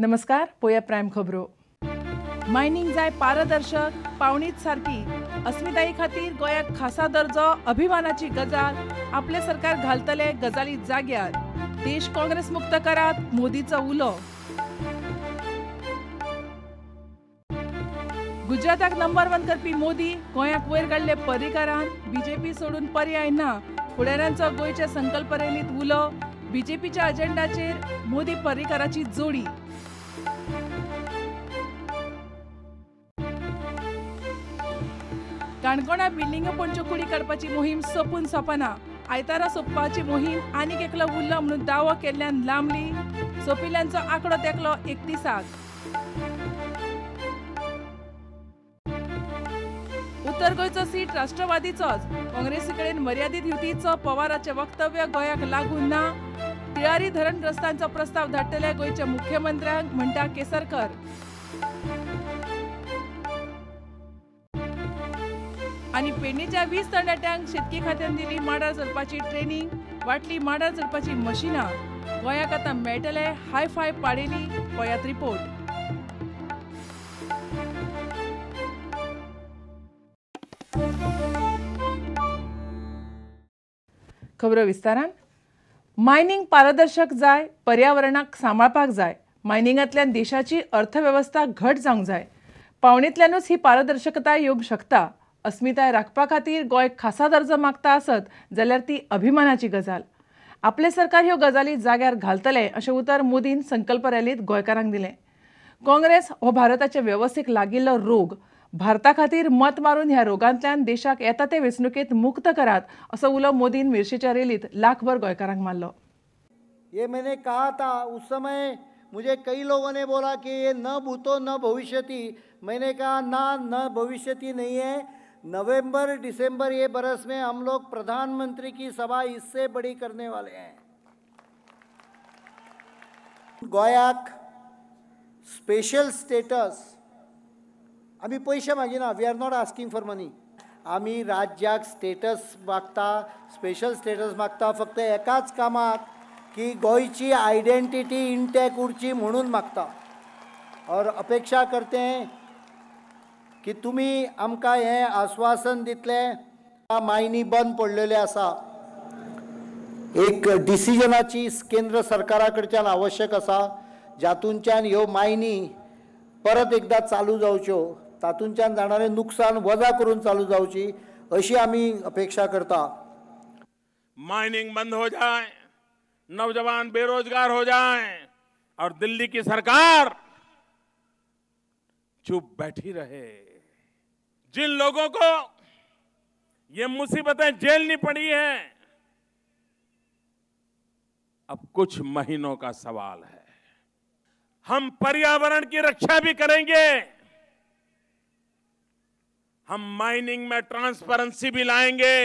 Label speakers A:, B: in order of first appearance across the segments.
A: नमस्कार, पोया प्रायम खबरो। मायनिंग जाय पारदर्शक, पावणीच सारकी। अस्मिताये खातीर गोंयाक खासा दर्जो अभिमानाची गजाल। आपले सरकार घालतले गजाली जाग्यार। देश काँग्रेस मुक्त करात, मोदीचो उलो। गुजराताक नंबर 1 करपी मोदी, गोंयाक वयर काडले पर्रीकारान। बीजेपी सोडून पर्याय ना, फुडाऱ्यांचो गोंयच्या संकल्प रॅलींत उलो। बीजेपीच्या अजेंडाचेर मोदी पर्रीकाराची जोडी। काणकोणा बिल्डिंगो पणच्यो कुडी काडपाची मोहीम सोंपून सोंपना। आयतारा सोंपपाची मोहीम आनीक एकलो उरलो म्हणून दावो केल्ल्यान लांबली। सोंपिल्ल्यांचो आंकडो तेंकलो 31. उत्तर गोंयचो सीट राष्ट्रवादीचोच, काँग्रेसी कडेन मर्यादीत युतीचो पवाराचें वक्तव्य गोंयाक लागू ना। तिळारी धरणग्रस्तांचो प्रस्ताव धाडटले गोंयच्या मुख्यमंत्र्यांक, म्हणटा केसरकर। आनी पेडणेच्या 20 तरणाट्यांक शेतकी खात्यान दिली माडार चडपाची ट्रेनिंग, वाटली माडार चडपाची मशिनां। गोंयाक आतां मेळटले हाय फाय पाडेली। पळयात रिपोर्ट। खबरो विस्तारान। मायनिंग पारदर्शक जाय, पर्यावरणाक सांबाळपाक जाय। मायनिंगांतल्यान देशाची अर्थवेवस्था घट जावंक जाय। पावणेंतल्यानूच ही पारदर्शकताय येवंक शकता। अस्मिताय राखपा खातीर गोंय खासा दर्जो मागता आसत जाल्यार ती अभिमानाची गजाल। आपले सरकार ह्यो गजाली जाग्यार घालतले अशें उतर मोदीन संकल्प रॅलींत गोंयकारांक दिलें। काँग्रेस हो भारताचे वेवस्थेक लागिल्लो रोग। भारता खातीर मत मारून ह्या रोगांतल्यान देशाक येता ते वेंचणुकेंत मुक्त करात असो उलो मोदीन मिरशेच्या रॅलींत लाखभर गोंयकारांक मारलो।
B: ये मैंने कहा था उस समय, मुझे कई लोगों ने बोला कि ये न भूतो न भविष्यति। मैंने कहा ना, न भविष्यति नहीं है। नवंबर दिसंबर ये बरस में हम लोग प्रधानमंत्री की सभा इससे बड़ी करने वाले हैं। गोयाक स्पेशल स्टेटस आमी पैसे मागिना, we are not asking for money. आमी राज्याक स्टेटस मागता, स्पेशल स्टेटस मागता फक्त एकाच कामाक की गोंयची आयडेंटिटी इंटॅक्ट उरची म्हणून मागता। और अपेक्षा करते हैं की तुमी आमकां हें आश्वासन दितले। मायनी बंद पडलेले आसा, एक डिसिजनाची केंद्र सरकारा कडच्यान आवश्यक आसा, जातूंच्यान ह्यो मायनी परत एकदा चालू जावच्यो, तातूंच्यान जाणारें नुकसान वजा करून चालू जावची अशी आमी अपेक्षा करता।
C: माइनिंग बंद हो जाए, नौजवान बेरोजगार हो जाए और दिल्ली की सरकार चुप बैठी रहे। जिन लोगों को ये मुसीबतें झेलनी पड़ी हैं, अब कुछ महीनों का सवाल है। हम पर्यावरण की रक्षा भी करेंगे, हम माइनिंग में ट्रांसपेरेंसी भी लाएंगे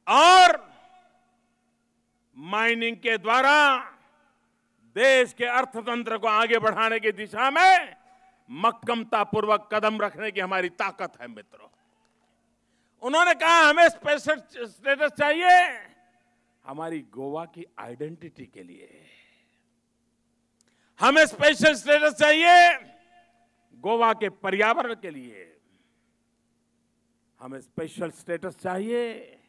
C: और माइनिंग के द्वारा देश के अर्थतंत्र को आगे बढ़ाने की दिशा में मक्कमता पूर्वक कदम रखने की हमारी ताकत है। मित्रों, उन्होंने कहा हमें स्पेशल स्टेटस चाहिए हमारी गोवा की आइडेंटिटी के लिए, हमें स्पेशल स्टेटस चाहिए गोवा के पर्यावरण के लिए, हमें स्पेशल स्टेटस चाहिए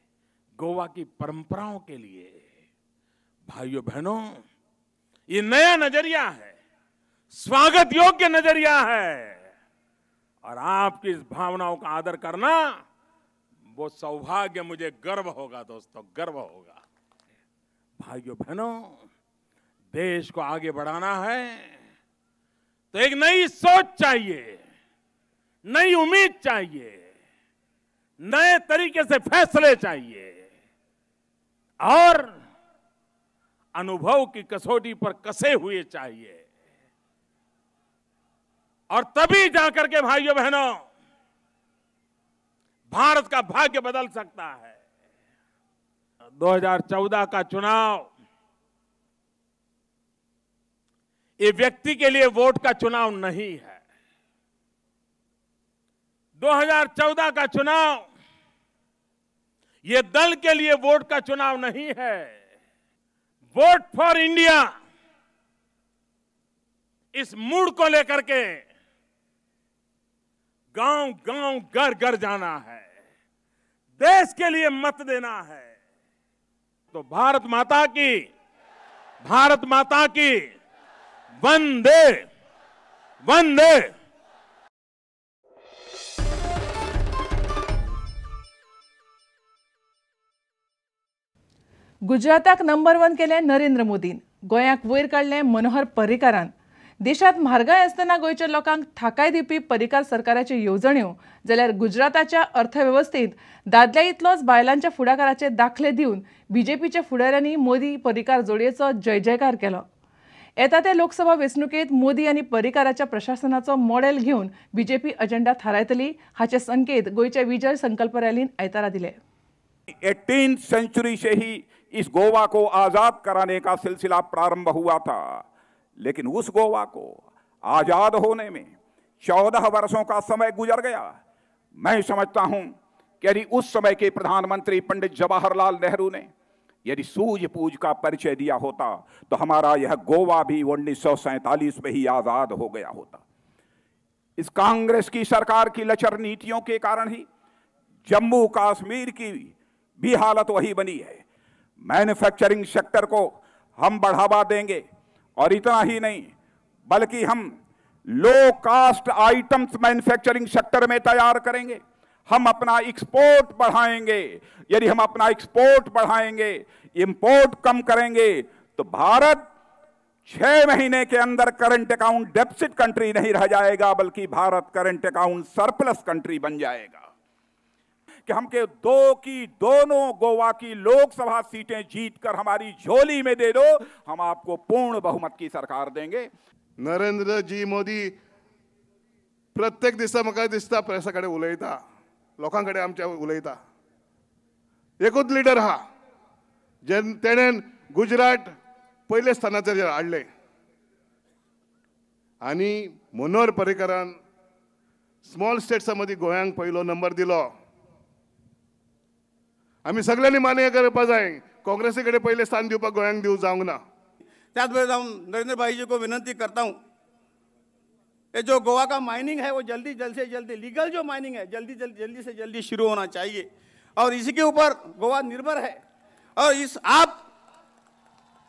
C: गोवा की परंपराओं के लिए। भाइयों बहनों, ये नया नजरिया है, स्वागत योग्य नजरिया है और आपकी इस भावनाओं का आदर करना वो सौभाग्य, मुझे गर्व होगा दोस्तों, गर्व होगा। भाइयों बहनों, देश को आगे बढ़ाना है तो एक नई सोच चाहिए, नई उम्मीद चाहिए, नए तरीके से फैसले चाहिए और अनुभव की कसौटी पर कसे हुए चाहिए। और तभी जाकर के भाइयों बहनों भारत का भाग्य बदल सकता है। 2014 का चुनाव ये व्यक्ति के लिए वोट का चुनाव नहीं है। 2014 का चुनाव ये दल के लिए वोट का चुनाव नहीं है। Vote for India, इस मूड को लेकर के गांव गांव घर घर जाना है, देश के लिए मत देना है। तो भारत माता की, भारत माता की, वंदे वंदे।
A: गुजराताक नंबर 1 केलें नरेंद्र मोदीन, गोंयाक वयर काडलें मनोहर पर्रीकारान। देशांत म्हारगाय आसतना गोंयच्या लोकांक थाकाय दिवपी पर्रीकार सरकाराच्यो येवजण्यो, जाल्यार गुजराताच्या अर्थवेवस्थेंत दादल्या इतलोच बायलांच्या फुडाकाराचे दाखले दिवन बीजेपीच्या फुडाऱ्यांनी मोदी पर्रीकार जोडयेचो जयजयकार केलो। येता ते लोकसभा वेंचणुकेंत मोदी आनी पर्रीकाराच्या प्रशासनाचो मॉडेल घेवन बीजेपी अजेंडा थारायतली हाचे संकेत गोंयच्या विजय संकल्प रॅलीन आयतारा दिले।
D: 18th century से ही इस गोवा को आजाद कराने का सिलसिला प्रारंभ हुआ था, लेकिन उस गोवा को आजाद होने में 14 वर्षों का समय गुजर गया। मैं समझता हूं कि यदि उस समय के प्रधानमंत्री पंडित जवाहरलाल नेहरू ने यदि सूझबूझ का परिचय दिया होता तो हमारा यह गोवा भी 1947 में ही आजाद हो गया होता। इस कांग्रेस की सरकार की लचर नीतियों के कारण ही जम्मू कश्मीर की भी हालत वही बनी है। मैन्युफैक्चरिंग सेक्टर को हम बढ़ावा देंगे और इतना ही नहीं बल्कि हम low cost items manufacturing sector में तैयार करेंगे। हम अपना एक्सपोर्ट बढ़ाएंगे। यदि हम अपना एक्सपोर्ट बढ़ाएंगे, इंपोर्ट कम करेंगे तो भारत 6 महीने के अंदर करंट अकाउंट डेफिसिट कंट्री नहीं रह जाएगा, बल्कि Bharat current account surplus country बन जाएगा। कि हमके दो की दोनों गोवा की लोकसभा सीटें जीतकर हमारी झोली में दे दो, हम आपको पूर्ण बहुमत की सरकार देंगे।
E: नरेंद्र जी मोदी प्रत्येक दिसा म्हाका दिसता प्रेसा कडेन उलयता, लोकां कडेन आमच्या उलयता। एकूच लिडर आहा जेन तेणेन गुजरात पयल्या स्थानाचेर हाडलें आनी मनोहर पर्रीकारान स्मॉल स्टेट्सा मदीं गोंयांक पयलो नंबर दिलो। आमी सगळ्यांनी मान्य करपा जाय, काँग्रेसी कडेन पयलें स्थान दिवपाक गोंयांक दिवंक जावंक ना।
F: त्याच बरोबर हांव नरेंद्र भाई जी को विनंती करता हूँ, ये जो गोवा का माइनिंग है वो जल्दी जल्द से जल्दी लीगल जो माइनिंग है जल्दी जल्दी जल्दी से जल्दी शुरू होना चाहिए और इसी के ऊपर गोवा निर्भर है। और इस आप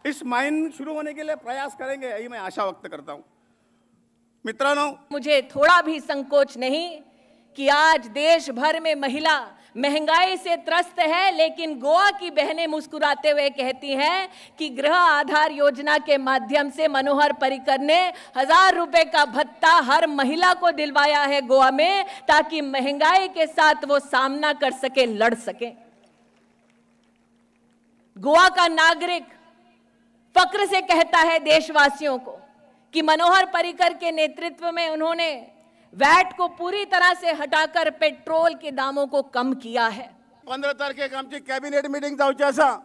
F: इस माइन शुरू होने के लिए प्रयास करेंगे, यही मैं आशा व्यक्त करता हूँ। मित्रांनो,
G: मुझे थोड़ा भी संकोच नहीं कि आज देश भर में महिला महंगाई से त्रस्त है, लेकिन गोवा की बहनें मुस्कुराते हुए कहती हैं कि गृह आधार योजना के माध्यम से मनोहर पर्रिकर ने 1000 रुपए का भत्ता हर महिला को दिलवाया है गोवा में, ताकि महंगाई के साथ वो सामना कर सके, लड़ सके। गोवा का नागरिक फक्र से कहता है देशवासियों को कि मनोहर पर्रिकर के नेतृत्व में उन्होंने वैट को पूरी तरह से हटाकर पेट्रोल के दामों को कम किया है।
F: 15 तारखेक आमची कॅबिनेट मिटिंग जावची आसा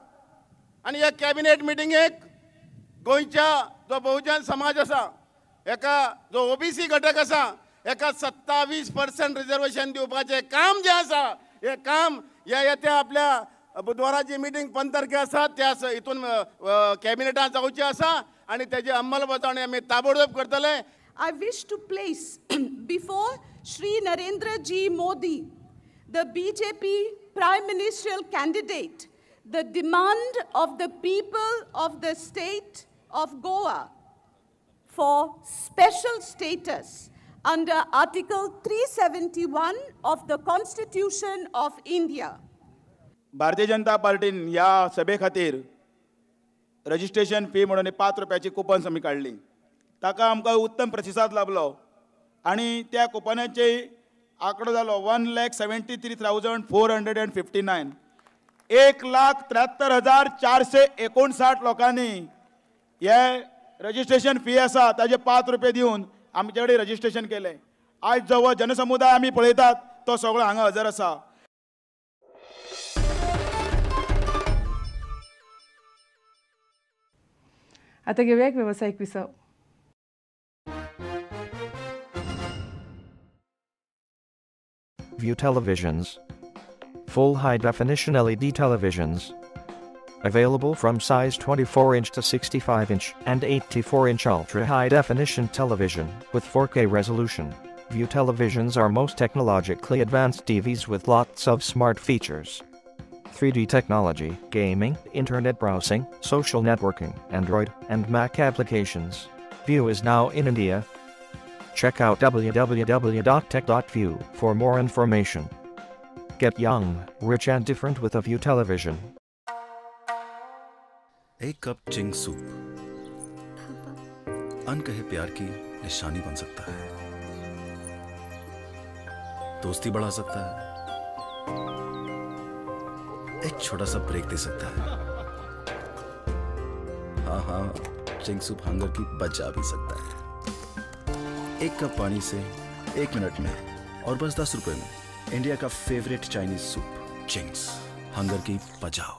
F: आनी ह्या कॅबिनेट मिटिंगेक गोंयच्या जो बहुजन समाज आसा, एका जो ओबीसी घटक आसा, एका 27% रिजर्वेशन दिवपाचें काम जें आसा, हें काम ह्या येत्या आपल्या बुधवाराची मिटिंग 15 तारखे आसा त्या हितून कॅबिनेटान जावची आसा आनी तेजी अंमलबजावणी आमी ताबडतोब करतले।
H: I wish to place before Shri Narendra Ji Modi, the BJP Prime Ministerial candidate, the demand of the people of the state of Goa for special status under Article 371 of the Constitution of India.
I: Bharatiya Janata पार्टीन ह्या सभे खातीर registration fee म्हणून 5 रुपयाची coupons आमी काडली, ताका आमकां उत्तम प्रतिसाद लाभलो आनी त्या कुपनाचे आंकडो जालो 1,73,459। 1,73,459 लोकांनी हे रजिस्ट्रेशन फी आसा ताजे 5 रुपये दिवन आमचे कडेन रजिस्ट्रेशन केलें। आयज जो हो जनसमुदाय आमी पळयतात तो सगळो हांगा हजर आसा।
A: आतां घेवया एक वेवसायीक विसव।
J: View televisions, full high definition LED televisions, Available from size 24-inch to 65-inch and 84-inch ultra-high definition television with 4K resolution. View televisions are most technologically advanced TVs with lots of smart features. 3D technology, gaming, internet browsing, social networking, Android, and Mac applications. View is now in India. Check out www.tech.view for more information. Get young, rich and different with a View television.
K: एक cup चिंग soup अनकहे प्यार की निशानी बन सकता है, दोस्ती बढ़ा सकता है, एक छोटा सा ब्रेक दे सकता है। हाँ हाँ, चिंग सूप हंगर की बचा भी सकता है। एक कप पानी से 1 मिनट में और बस 10 रुपए में इंडिया का favourite Chinese soup Ching's hunger की बचाओ।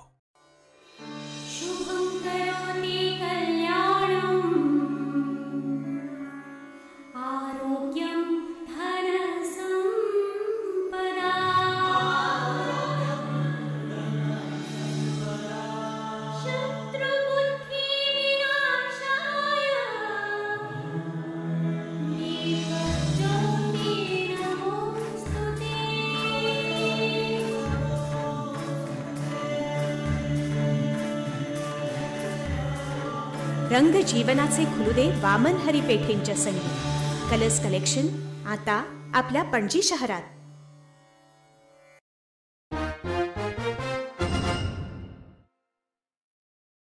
L: रंग जीवनाचे खुलुदे वामन हरी पेठेंच्या संगी कलर्स कलेक्शन आता आपल्या पणजी शहरात।